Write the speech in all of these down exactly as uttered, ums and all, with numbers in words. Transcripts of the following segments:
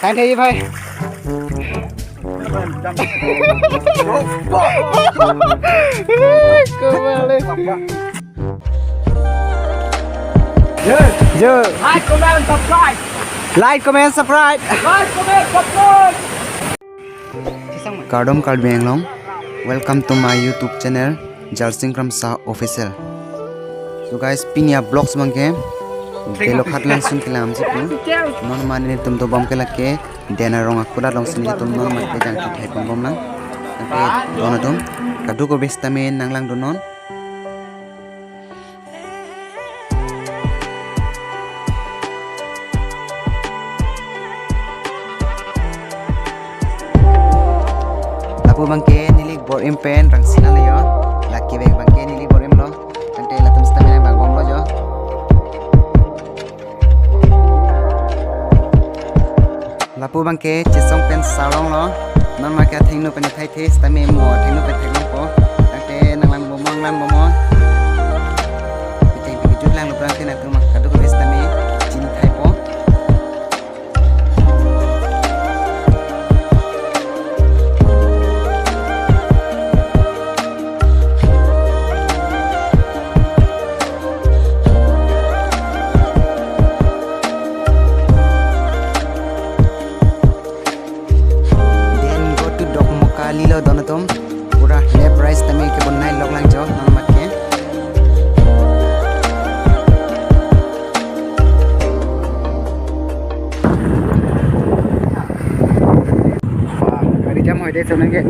Thank you, bhai. Kembali. Yo. Like, comment, subscribe. Like, comment, subscribe. Like, comment, subscribe. Kardom Karbi Anglong. Welcome to my YouTube channel, Jalsing Kramsa Official. So guys, pini a-vlogs abangke Belokhat langsun kelang si pu. Non mane netum dobom ke lake Dena Rong akulat alongsi netum non mate jangki thai ponbom lang. Tangte don atum, kadokave sitame nanglangdun non. Lapu abangke neli bor-im pen Rangsina le jo. Lake beng abangke neli bor-im lo. Tangte latum sitame nang bang bom lo jo. Lapu abangke Chesong pen Sarong lo. Non mate athengno pen thai the sitame mo athengno pen theklongpo. Tangte nanglang bomong lang bomong. Piteng pikijut lang lo prang te nangtum kadokave sitame chini thaipo. Then go to Dokmoka Lilo don atum. Pura left right tame kebonai lok lang jo non mate. Wah, gari jam hoide sonang ke.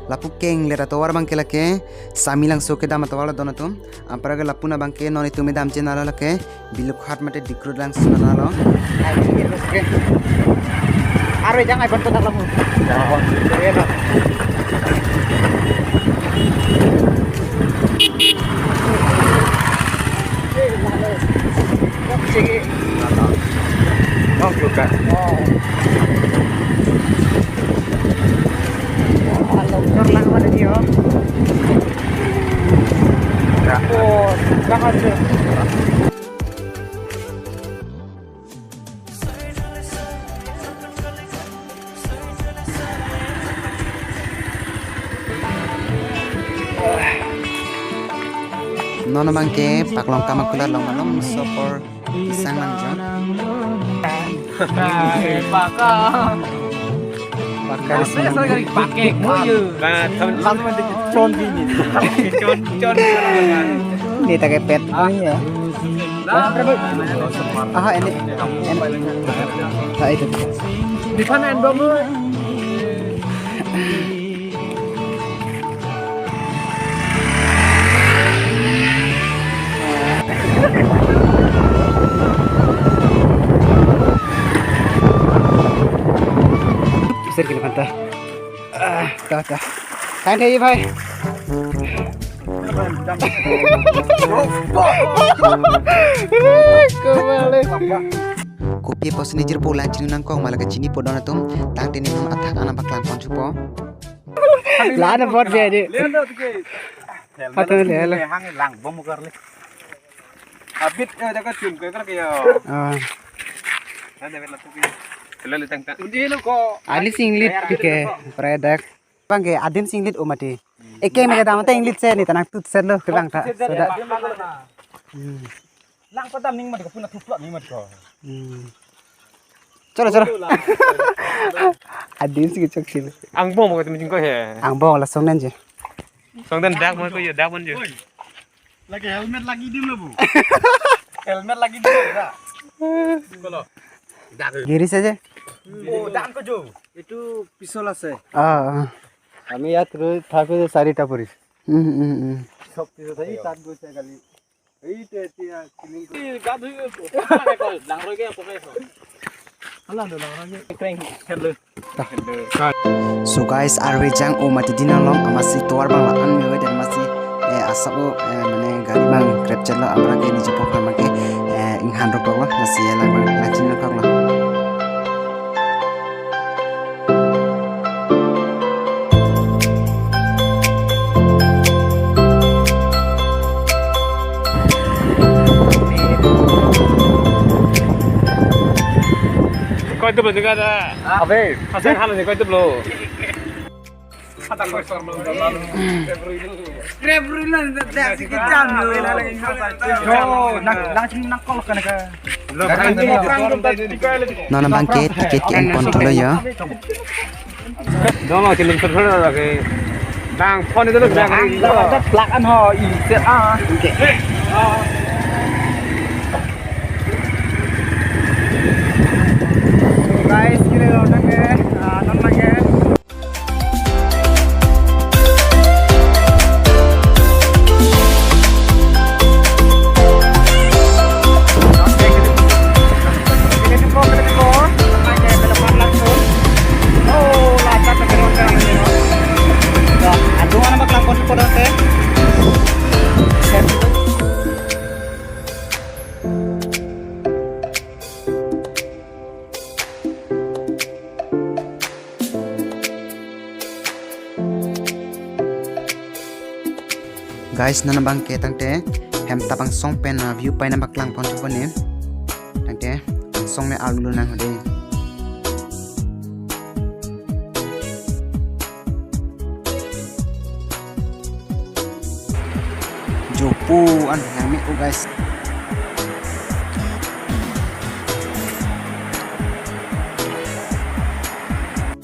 Lapu kenglet atovar abangke lake Samelangso kedam atovar lo don atum. Anparke lapu abangke non itum kedam chenalo lake Belokhat mate Dikru langsun lo. Aro jang ai ban kotak lapu. Sige. Oh, buka. Oh. Kalau dokter lang mana dia? Ya. Oh, jangan sih. Non abangke paklong kam akulat along malom sopor isang nang jo. Paka. Paka. Pake mo yo. Ba, thon, thon. Chon bini. Chon, chon. Ni ta kepet mo ya. Aha, ini. Ini. Ah, itu. Di sana endom. Sir, kini panta. Ah, ta, ta. Thank you, bhai. Kembali. Kopi apotsi nejirpo lang chini nangkok ma lake chinipo don atum. Tangte netum athak anam paklang pon chupo. Lana bot be de. Atun le, le. Hang lang bom kar le. Abit, eh, jaga chum ke kar ke ya. Ah. Ada bela tu ke. Selalu tangka. Undi lo ko. Ali singlit ke predak. Abangke adim singlit o mati. Eke mega dam ta inglit se ni ta nangtut se lo kebang ta. Soda. Hmm. Lang padam ning mati ko puna thuplak ning mati ko. Hmm. Chalo, chalo. Adim singlit chok silo. Angbong mo kati mijing ko he. Angbong la song nen je. Song den dak mo ko yo dak mon je. Lagi helmet lagi dim lo bu. Helmet lagi dim lo. Kolo. Dak. Giri saja. Oh, dak ko jo. Itu pisol ase. Ah, ah. আমি ইয়াত ৰৈ থাকোঁ যে চাৰিটা পৰিছে। উম, উম, উম। চব পিছত এই তাত গৈছে কালি। এইটো এতিয়া কিনিং কৰি গা ধুই ডাঙৰকে পকাই থওঁ। হালা দে ডাঙৰকে। ক্ৰেং খেলো। So guys, arve jang o mati din along amatsi tovar abang la-an me-oi dan amatsi, eh, asap o, eh, mane gari abang grab chat lo abra ke niji pokra abangke, eh, inghan rok lo, amatsi ya lang abang, lachin rok lo. Itu berarti ada. Abe. Hasan hal ni kau itu belum. Yo, nang, nang, nang call ka na ka. Non abang ke ticket ke-en pon thulo yo. Dono kilometer thora lagi. Bang phone itu lo bang. Plak an ho, i set a. Guys, kiri lo nang ke, ah, non lagi. Guys, non abang ke tangte hem ta bang song pen, ah, view pen nang paklang pon thupo ne. Tangte song me alu nang hade. Jopo an yang me ko, guys.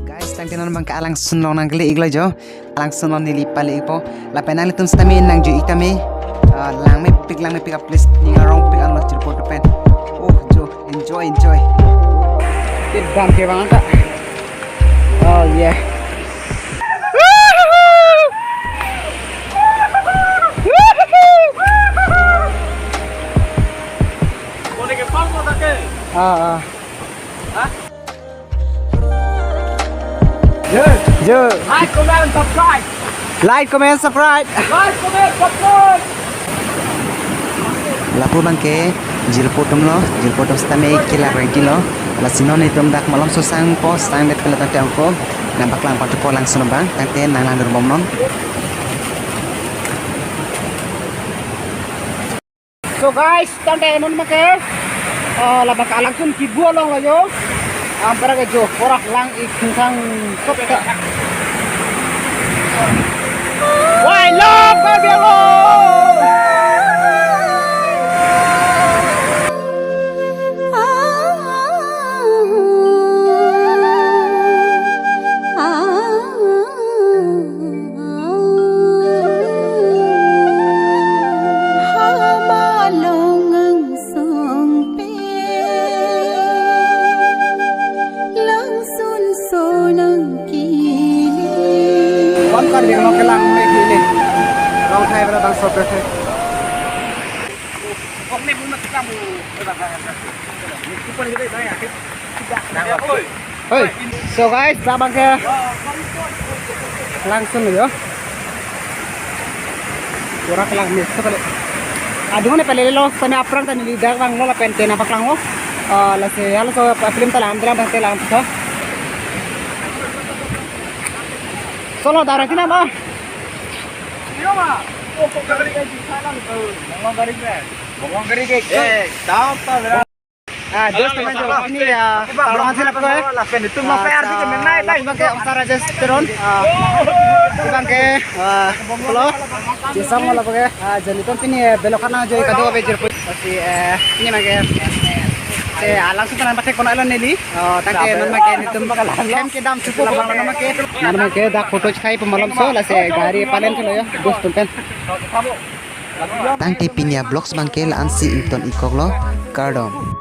Guys, tangte non abang ke alangsun along nang kele-iklo jo. Alangsun along neli pale-ikpo. Lapen nanglitum sitame nang ju-ik tame. Ah, langmepik, langmepik a place ning arongpik anlo jirpo pen. Oh, jo, enjoy, enjoy. Kedam ke bang ta. Oh, yeah. Ah, ah. Yo. Yo. Like, comment, subscribe. Like, comment, subscribe. Like, comment, subscribe. Lapu abang ke jirpo atum lo, jirpo atum sitame kelak ready lo. Lasi non itum dak malomso sangpo, sangdet ke lo tangte angko. Nang paklang pon thupo alangsun abang, tangte nang langdun bomnon. So guys, tangte non abang ke, ah, labang ke alangsun kibu along lo yo. Ampara ke jo, korak lang-ik thungsang sop ke. Wai love Karbi Anglong. Hama long angsong pen langsun so nang kili. Wan kar ding long kelang me kili. Long thai bra bang sopre thai. Hoi, so guys, labang ke alangsun yo. Pura kelang me so kali. Adung ne pale lo, sitame aphrang ta neli dak vanglo lapen ke nang paklanglo. Ah, lasi halaso film ta lang, drama ta lang so. Solo darang tina ma. Iyo ma. Oh, kok gari kayak di sana tuh. Bongong gari kayak. Bongong gari kayak. Eh, tahu apa, bro? Ah, just teman-teman, ini ya, kalau nggak salah, apa ya? Lapen itu mau P R sih, teman, naik, naik. Abang ke Omsar Rajesh Teron. Ah, abang ke, ah, hello. Jisong, hello, abang ke. Ah, jadi tuh ini ya, belok kanan aja, kado apa, Jirpo. Pasti, eh, ini abang ke. Se, ah, langsung tenang patek kono alon neli. Oh, tangke non abang ke nelitum hem kedam chupo abang non abang ke. Non abang ke dak photo chai pu malomso, lasi gari palen thulo yo, bus tum pen. Tangte pini a-vlogs abang ke la-ansi ington-ikkoklo, kardom.